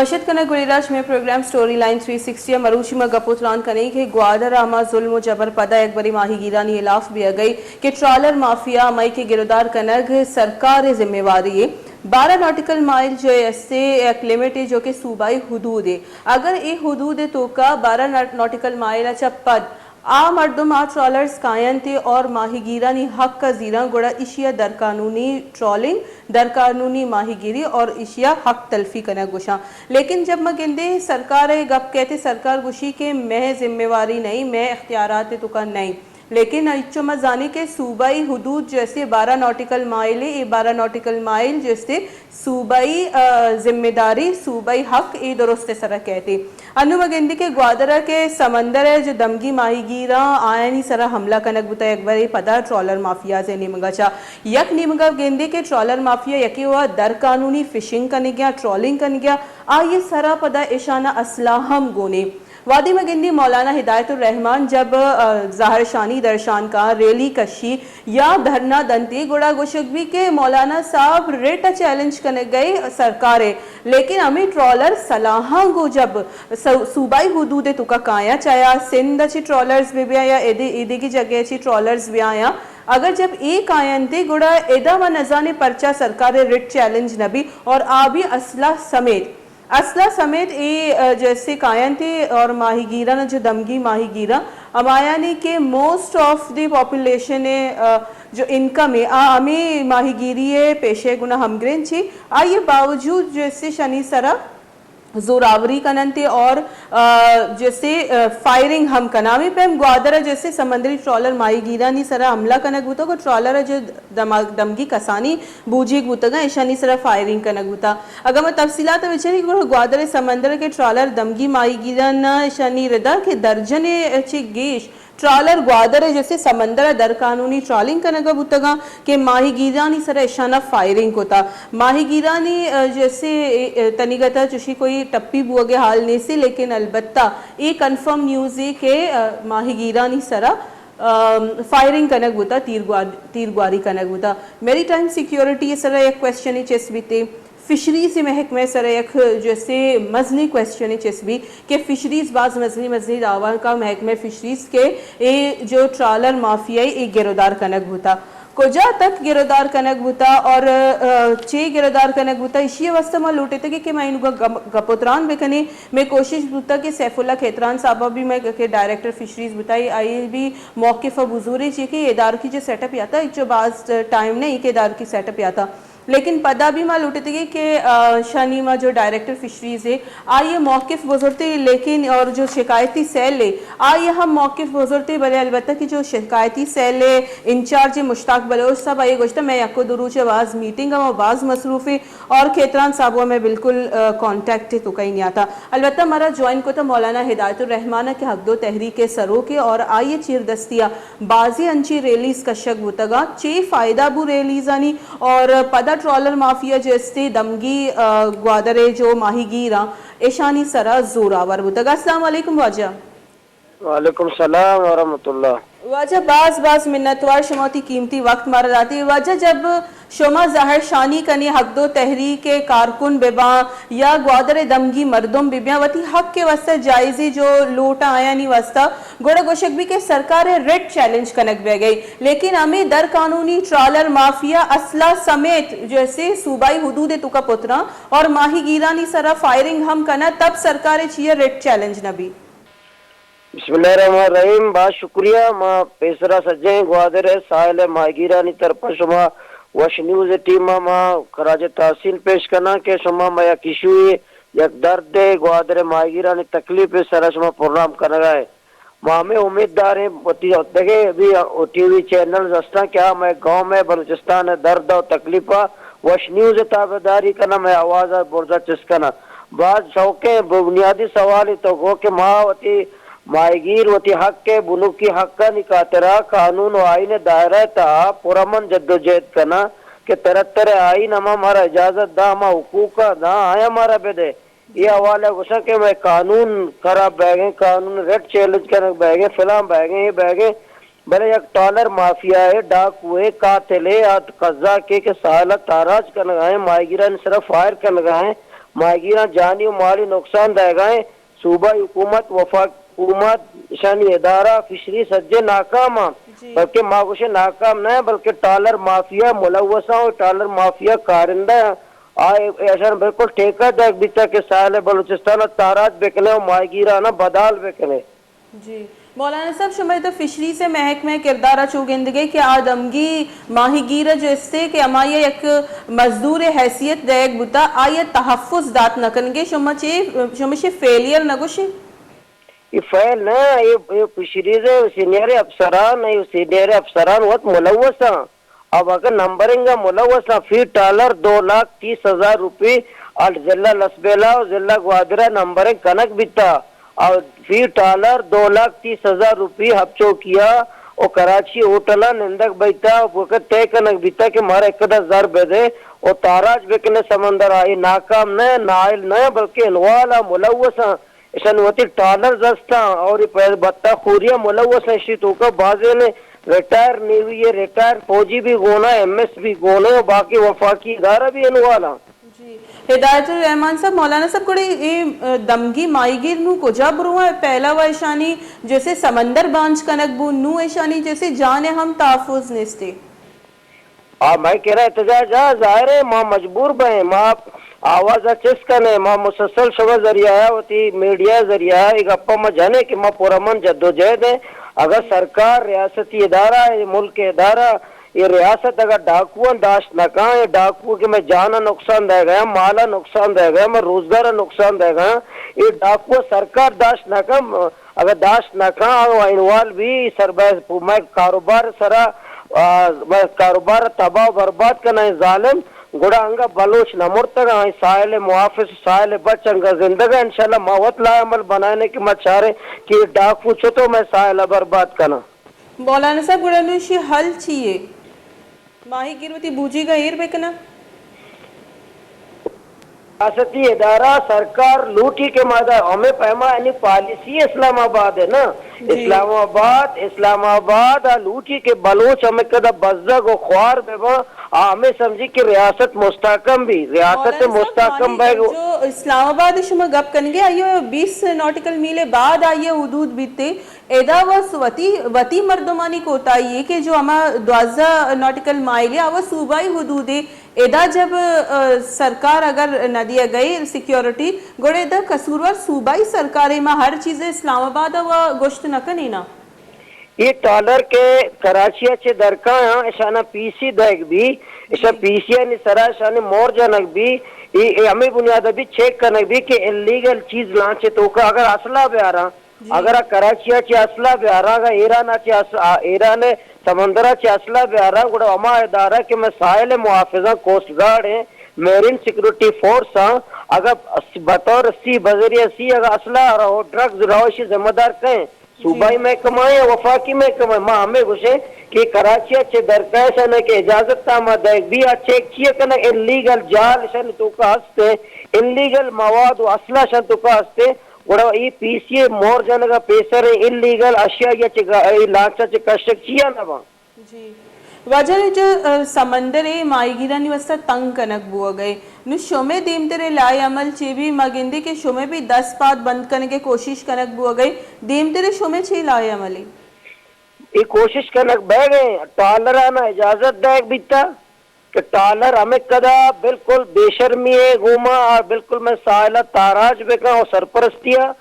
گوشت کنگ گڑی راج، مئے programme story line three sixty ءَ مروچی ما گپ ءُ تران کنیں کہ گوادر ءَ ہما ظلم ءُ جبر پدا یک برے ماہیگیرانی ہلاف بیگ ءَ کہ ٹرالر مافیا ہمائی کہ گرودار کنگ سرکار ءِ ذمہ واری ءِ۔ بارہ ناٹیکل مائل جو استے یک لمٹ ءِ جو کہ صوبائی حدود ءِ، اگر اے حدود ءِ توکا بارہ نا-، ناٹیکل مائل ءَ چہ پد آ مردم آ ٹرالرز کاینت اور ماہیگیرانی حق ءَ زیراں، گڑا ایشی ءَ درقانونی ٹرالنگ، درقانونی ماہیگیری اور ایشی ءَ حق تلفی کنگ گوشاں۔ لیکن جب ما گندے سرکار ءِ گپ کہتے، سرکار گوشی کہ مئے ذمہ واری نہیں، مئے اختیارات ءِ توکا نہیں۔ لیکن انچو ما زانیں کہ صوبائی حدود جو استے بارہ ناٹیکل مائل ءِ، اے بارہ ناٹیکل مائل جو استے صوبائی، آ، ذمہ داری، صوبائی حق اے درست ءِ سرا کہتے۔ انوں ما گندی کہ گوادر ءَ کہ سمندر ءِ جو دمگی ماہیگیراں آیانی سرا حملہ کنگ بوتا، یک برے پدا ٹرالر مافیاز ءِ نیمگا چہ یک نیمگا گندی کہ ٹرالر مافیا یکے وا در قانونی فشنگ کنگیا، ٹرالنگ کنگیا، آئی سرا پدا اشانا اسلحہ ہم گونے۔ وہدے ما گندی مولانا ہدایت الرحمان جب، آ، زہرشانی درشان کا، ریلی کشی، یا دھرنا دنتی، گڑا گوشگ بی کہ مولانا صاحب ریٹ ءَ چیلنج کنگ ءَ سرکار ءِ، لیکن ہمے ٹرالر سلاہاں گوں جب سو-، صوبائی حدود ءِ توکا کایاں، چاہے آ سندھ ءَ چی ٹرالرز بہ بیاں یا ایدے-، ایدگی جگہ ءَ چی ٹرالرز بیاں، اگر جب اے کاینت گڑا ادا ما نزانیں پرچا سرکار ءِ ریٹ چیلنج نہ بی اور آ بی اسلحہ سمیت اسلحہ سمیت اے، آ، جیسے کاینت اور ماہیگیران جو دمگی ماہیگیران ہمایانی کہ موسٹ آف دی پاپولیشن ءِ، آ، جو انکم ءِ آ ہمے ماہیگیری ءِ پیشے گنا ہمگرنچ ءِ، آئی ءِ باوجود جیسے شنی سرا زوراوری کننت اور، آ، جیسے، آ، فائرنگ ہم کنا۔ ہمے پیم گوادر ءَ جیسے سمندری ٹرالر ماہیگیرانی سرا حملہ کنگ بوتگ اور ٹرالر ءَ جو دما-، دمگی کسانی بوجیگ بوتگاں، ایشانی سرا فائرنگ کنگ بوتا۔ اگاں ما تفصیلات ءَ بچاریں، گڑا گوادر ءِ سمندر ءَ کہ ٹرالر دمگی ماہیگیران ءَ ایشانی ردا کہ درجنے چہ گیش ٹرالر گوادر ءِ جیسے سمندر ءَ در قانونی ٹرالنگ کنگ ءَ بوتگاں کہ ماہیگیرانی سرا ایشانا فائرنگ کتا۔ ماہیگیرانی، آ، جیسے، آ، تنیگتا چوشی کوئی ٹپی بوگ ءِ حال نیستی، لیکن البتہ اے کنفرم نیوز ءِ کہ، آ، ماہیگیرانی سرا، آ، فائرنگ کنگ بوتا، تیر گوار-، تیر گواری کنگ بوتا۔ میری ٹائم سیکیورٹی ءِ سرا یک کوئسچنے چست بیتے، فشریز ءِ محکمہ ءِ سرا یک جیسے مزنیں کوئسچنے چست بی کہ فشریز باز مزنیں مزنیں دعویٰ کا محکمہ فشریز کہ اے جو ٹرالر مافیا ءِ اے گرودار کنگ بوتا، کجا تک گرودار کنگ بوتا اور، آ، چے گرودار کنگ بوتا، ایشی ءِ واسطہ ما لوٹتگیں کہ ما اینگا گم-، گپ و تران بکنیں۔ مئے کوشش بوتا کہ سیف اللہ کھیتران صاحب بھی مئے کہ ڈائریکٹر فشریز بوتا، آئی بھی موقف ءَ بزورے چی کہ ادارکی جو سیٹ اپ یاتا، جو باز ٹائم نہیں کہ ادارکی سیٹ اپ یاتا۔ لیکن پدا بھی ما لوٹتگیں کہ، آ، شانی ما جو ڈائریکٹر فشریز ہے، آئی موقف بزرتے، لیکن اور جو شکایتی سیل ہے، آئی ہم موقف بزرتے، بلے البتہ کہ جو شکایتی سیل ہے، انچارج مشتاق بلوچ صاحب، آئی گوشتا میں یکو دو روچ باز میٹنگ ہم باز مصروف ہے اور کھیتران صاحب ہمیں بالکل، آ، کانٹیکٹ تو کہیں نہیں آتا۔ البتہ مارا جوائن کو تا مولانا ہدایت الرحمان کہ حق دو تحریک سروک ہے اور آئی چیر دستیا بازیں انچیں ریلیز کشگ بوتگاں، چے فائدہ بو ریلیزانی؟ اور پدا ٹرالر مافیا جیستے دمگی، آ، گوادر ءِ جو ماہی گیراں، اشانی سرا زور آور بوتگ۔ السلام علیکم واجہ۔ وعلیکم السلام ورحمۃ اللہ۔ واجہ باز باز منتوار شما وتی قیمتی وقت مارا داتی۔ واجہ جب شما زہر شانی کنی حق دو تحریک ءِ کارکن بہ باں یا گوادر ءِ دمگی مردم بہ بیاں، وتی حق ءِ واستہ جائزی جو لوٹ آیانی واستہ، گڑا گوشگ بی کہ سرکار ءِ ریٹ چیلنج کنگ بہ گئی، لیکن ہمیں در قانونی ٹرالر مافیا اسلحہ سمیت جیسے صوبائی حدود ءِ توکا پتراں اور ماہی گیرانی سرا فائرنگ ہم کنا، تب سرکار ءِ چیا ریٹ چیلنج نہ بی؟ بسم اللہ الرحمن الرحیم۔ باز شکریہ۔ ما پیسرا سجیں گوادر ءِ ساحل ءِ ماہیگیرانی طرف شما وش نیوز ٹیم ءَ ما خراج تحسین پیش کناں کہ شما ما یک ایشوے، یک درد ءِ، گوادر ءِ ماہیگیرانی تکلیف ءِ سرا شما پروگرام کنگا ہے۔ ما ہمیں امید داریں وتی دگہ بھی ٹی وی چینلز ہستاں کہ آ مئے گاؤں ءِ بلوچستان ءِ درد ءُ تکلیف ءَ وش نیوز ءِ تابعداری کناں، مئے آواز ءَ برزا چست کناں۔ باز شوقیں بنیادی سوالے تو گو کہ ما وتی ماہیگیر وتی حق ءِ، بنکی حقانی خاطرا قانون و آئین ءِ دائرہ ءِ تہا پرامن جدوجہد کناں کہ ترتر آئین ہما مارا اجازت دا، ہما حقوق ءَ دا، آیاں مارا بدے۔ اے حوالہ ءَ گوشاں کہ مئے قانون خراب بئیگیں، قانون ریٹ چیلنج کنگ بئیگیں، فلاں بئیگیں، اے بئیگیں، بلے یک ٹرالر مافیا ءِ، ڈاکو ءِ، قاتل ءِ، آ قزاق ءِ کہ ساحل ءَ تاراج کنگا ایں، ماہیگیرانی سرا فائر کنگا ایں، ماہیگیراں جانی و مالی نقصان دئیگا ایں۔ صوبائی حکومت، وفاق حکومت، اشانی ادارہ فشری سجے ناکام آں۔ جی۔ بلکہ ما گوشے ناکام نہ، بلکہ ٹالر مافیا ملوث آں و ٹالر مافیا کارندہ آں۔ آ اشان بالکل ٹھیکہ دیگ بیتا کہ ساحل بلوچستان تاراج بکنے و ماہیگیران بدال بکنے۔ جی۔ مولانا صاحب، شما ادا فشریز ءِ محکمہ ءِ کردار ءَ چو گندگ ئے کہ آ دمگی ماہیگیر ءَ جو استے کہ ہمائی ءَ یک مزدور ءِ حیثیت دئیگ بوتا، آئی ءَ تحفظ دات نہ کنگ ئے، شما چے، شما شے فیلئر نہ گوشے؟ اے فیل نہ، اے، اے فشریز ءِ سینئر افسران، اے سینئر افسران وت ملوث آں۔ او اگہ نمبرنگ ءَ ملوث آں، فی ٹالر دو لاکھ تیس ہزار روپی آ ضلع لسبیلہ و ضلع گوادر ءَ نمبرنگ کنگ بیتا۔ او فی ٹالر دو لاکھ تیس ہزار روپی ہپ چوکی ءَ و کراچی ہوٹل ءَ نندگ بیتا و وقت طے کنگ بیتا کہ مارا یک دہ زر بدے و تاراج بکنے سمندر ءَ۔ اے ناکام نہ، نااہل نہ، بلکہ انوال ءَ ملوث آں۔ اشان وتی ٹالرز ہستاں اور اے پہ بتہ خوری ءَ ملوث ایں۔ اشی توکا بازینے ریٹائر نیوی ءِ ریٹائر فوجی بھی گون آں، ایم ایس بھی گون ایں اور باقی وفاقی ادارہ بھی انوال آں۔ جی۔ ہدایت الرحمان صاحب، مولانا صاحب، گڑے اے، ا، دمگی ماہیگیر نوں کجا برواں؟ پہلا و اشانی جیسے سمندر بانچ کنگ بو، نوں اشانی جیسے جان ءِ ہم تحفظ نیستے۔ آ، مئے کرا احتجاج ءَ ظاہر ہے ما مجبور بئیں، ما آواز ءَ چست کنیں، ما مسلسل شما ذریعہ ءَ، وتی میڈیا ءِ ذریعہ ءَ اے گپ ءَ ما جنیں کہ ما پرامن جدوجہد ایں۔ اگر سرکار، ریاستی ادارہ، اے ملک ءِ ادارہ، اے ریاست اگر ڈاکواں داشت نہ کن، اے ڈاکو کہ مئے جان ءَ نقصان دئیگ ءَ، مال ءَ نقصان دئیگ ءَ، مئے روزگار ءَ نقصان دئیگ ءَ، اے ڈاکو سرکار داشت نہ کن، اگہ داشت نہ کن، اگہ انوال بی، سرباز پو-، مئے کاروبار سرا، آ، مئے کاروبار تباہ و برباد کنائیں ظالم، گڑا انگا بلوچ نہ مرتگ، آئی ساحل محافظ، ساحل بچ انگا زندگ، انشاءاللہ ما وت لائحہ عمل بنائنے کہ ما چاریں کہ ڈاکو چتو مئے ساحل برباد کناں۔ مولانا صاحب، گڑا نوں ایشی حل چی اے؟ ماہی گیر وتی بوجیگ ءَ ایر بہ کناں؟ ریاستی ادارہ، سرکار لوٹی کہ ما دا ہمے پیما یعنی پالیسی اسلام آباد ہے نا۔ جی۔ اسلام آباد، اسلام آباد آ لوٹی کہ بلوچ ہمے کدا بزگ و خوار بہ باں، آ ہمے سمجھی کہ ریاست مستحکم بھی، ریاست مولانا صاحب، مستحکم ماہی بہ جو اسلام آباد شما گپ کنگے، آئی بیست ناٹیکل میل بعد آئی حدود بیتے۔ ادا وس وتی، وتی مردمانی کوتاہی اے کہ جو ہما دوازدہ ناٹیکل مائل اے، آ وس صوبائی حدود اے۔ ادا جب، ا، سرکار اگر نہ دیا گئے سیکیورٹی، گڑا ادا قصوروار صوبائی سرکار اے، ما ہر چیز اسلام آباد ءَ و گوشت نہ کنیں نا۔ اے ٹالر کہ کراچی ءَ چہ درکایاں، اشانا پی سی دئیگ بی، اشاں جی۔ پی سی آنی سرا اشانی مور جنگ بی، اے، اے ہمے بنیاد ءَ بی چیک کنگ بی کہ انلیگل چیز لانچ ءِ توکا اگر اسلحہ بیاراں، جی۔ اگر آ کراچی ءَ چہ اسلحہ بیاراں، اگاں ایران ءَ چہ اس-، آ، ایران ءِ سمندر ءَ چہ اسلحہ بیاراں، گڑا ہما ادارہ کہ مئے ساحل ءِ محافظاں، کوسٹ گارڈ ایں، میرین سیکورٹی فورس آں، اگاں بطور سی، بذریعہ سی اگاں اسلحہ رو، ڈرگز رو، ایشی ذمہ دار کئے؟ جی۔ صوبائی محکمہ ایں یا وفاقی محکمہ ایں؟ ما ہمے گوشیں کہ کراچی ءَ چہ درکش انت کہ اجازت تاں ما دئیگ بی، آ چیک چی ءَ کنگ؟ انلیگل جال اشانی توکا ہست ایں، انلیگل مواد و اسلحہ اشانی توکا ہست ایں۔ گڑا اے پی سی ءِ مور جنگ ءَ پیسر ایں، انلیگل اشیائی ءَ چہ گا-، اے لانچ ءَ چہ کشگ چیا نہ باں؟ جی۔ واجہ جو، ا، سمندر ءِ ماہیگیرانی واسطہ تنگ کنگ بوگ ءَ، نوں شمے دیمتر ءِ لائحہ عمل چے بی؟ ما گندے کہ شمے بھی دست پاد بند کنگ ءِ کوشش کنگ بوگ ءَ، دیمتر ءِ شمے چے لائحہ عمل اے؟ اے کوشش کنگ بئیگ ءَ، ٹالرانا اجازت دئیگ بیتا۔ کہ ٹالر ہمک کدا بالکل بے شرمی ءِ گوما آ بالکل مئے ساحل ءَ تاراج بکن و سرپرستی ءَ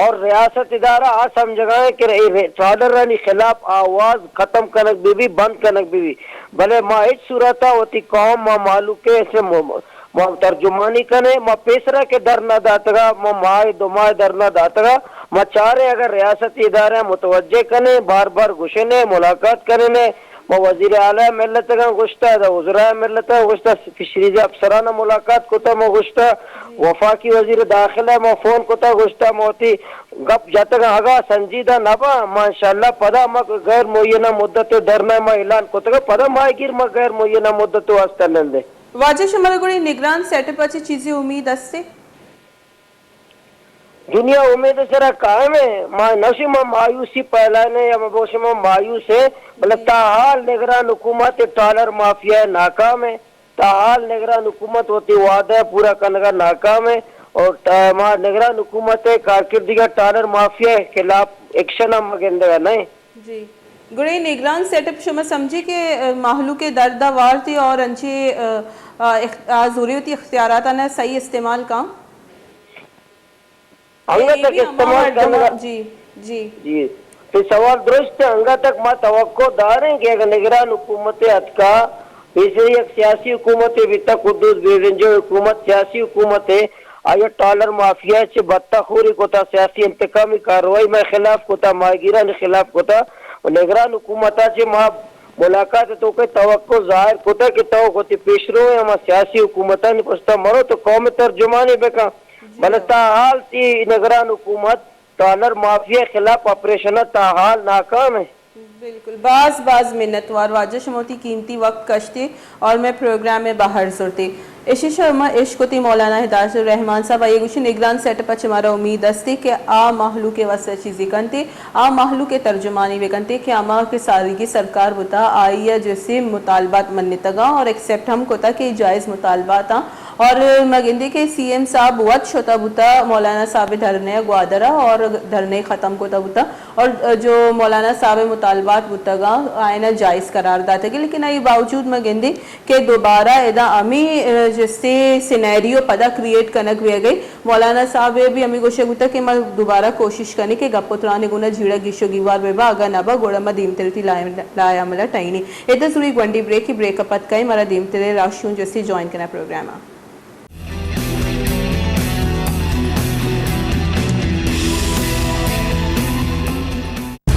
اور ریاست ادارہ آ سمجھگا ایں کہ اے رے-، ٹالرانی خلاف آواز ختم کنگ بہ بی، بند کنگ بہ بی۔ بلے ما ہچ صورت ءَ وتی قوم ما مہلوک ءِ سے م-، ما ترجمانی کنیں، ما پیسرا کہ دھرنا داتگا، ما ماہ دو ماہ دھرنا داتگا، ما چاریں اگر ریاستی ادارہ متوجہ کنیں، بار بار گشنے، ملاقات کرنے، ما وزیر اعلی ملتگاں گوشتہ، دا وزرائے ملتگاں گوشتہ، فشریز افسران ملاقات کتہ، ما گوشتہ، وفاقی وزیر داخلہ ما فون کتہ، گوشتہ، ما وتی گپ جتگاں، اگاں سنجیدہ نہ باں، ما انشاءاللہ پدا ما غیر معینہ مدت دھرنا ما اعلان کتگا، پدا ماہی گیر ما غیر معینہ مدت واسطہ نندیں۔ واجہ شمارا گڑی نگران سیٹ اپ ءَ چہ چیزے امید استے؟ دنیا امید ءِ سرا قائم ایں۔ ما نشی ما مایوسی پھیلائنے یا ما بوشے ما مایوس ایں، بلے جی۔ تاحال نگران حکومت ٹالر مافیا ناکام ایں۔ تاحال نگران حکومت وتی وعدہ ء پورا کنگ ء ناکام ء اور ت-، ما نگران حکومت ء کارکردگی ء ٹالر مافیا ء خلاف ایکشن ہم گندگ ء نہ ایں۔ جی۔ گڑا اے نگران سیٹ اپ شما سمجھی کہ، ء، مہلوک ء درد ء وارتی اور انچے، ء، ء، اخ-، آ زوری وتی اختیارات آناں صحیح استعمال کاں؟ انگت اے تک بھی ہما استعمال مردم کرنا۔ جی، جی۔ جی۔ تو سوال درست ہے، انگت تک ما توقع داریں کہ اگر نگران حکومت اتکا، پیسے یک سیاسی حکومت بیتا، قدوس بیزنجو حکومت سیاسی حکومت ہے، آیا ٹالر مافیا چہ بتہ خوری کتا، سیاسی انتقامی کارروائی میں خلاف کتا، ماہیگیرانی خلاف کتا، و نگران حکومت چہ ما ملاقات تو کہ توقع ظاہر کتا کہ تو وتی پیشرو ہما سیاسی حکومتانی پشتا مرو تو قوم ترجمانی بکن۔ بلے تاحال تی نگران حکومت ٹالر مافیا خلاف آپریشن تاحال ناکام ہے۔ بالکل، باز باز منتوار واجہ، شما وتی قیمتی وقت کشتے اور میں پروگرام میں بہر زرتے۔ اشی شما اش کتی مولانا ہدایت الرحمان صاحب، آئی گوشی نگران سیٹ اپ چہ مارا امید استی کہ آ مہلوک واسطہ چیزی کنتے، آ مہلوک ترجمانی بکنتے کہ ہما کہ سالگی سرکار بوتا، آئی جیسے مطالبات منتگا اور ایکسپٹ ہم کتا کہ جائز مطالبات آں۔ اور ما گندے کہ سی ایم صاحب وت شتا بوتا، مولانا صاحب دھرنے گوادرا اور دھرنے ختم کتا بوتا اور جو مولانا صاحب مطالبات بوتگا آئینا جائز قرار داتگی، لیکن آئی باوجود ما گندے کہ دوبارہ ادا ہمیں، ء، جستے سینیریو پدا کریئیٹ کنگ بیگ ء۔ مولانا صاحب ء بھی ہمیں گوشگ بوتا کہ ما دوبارہ کوشش کنیں کہ گپ و تران گونا جیڑہ گیش و گیوار بہ با، اگاں نہ با گڑا ما دیمتر تی لائے، لائے عمل ٹائنی۔ ادا زوری گونڈی بریک، بریک ء پد کئے مارا دیمتر راشیوں جستے جوائن کنا پروگرام ء۔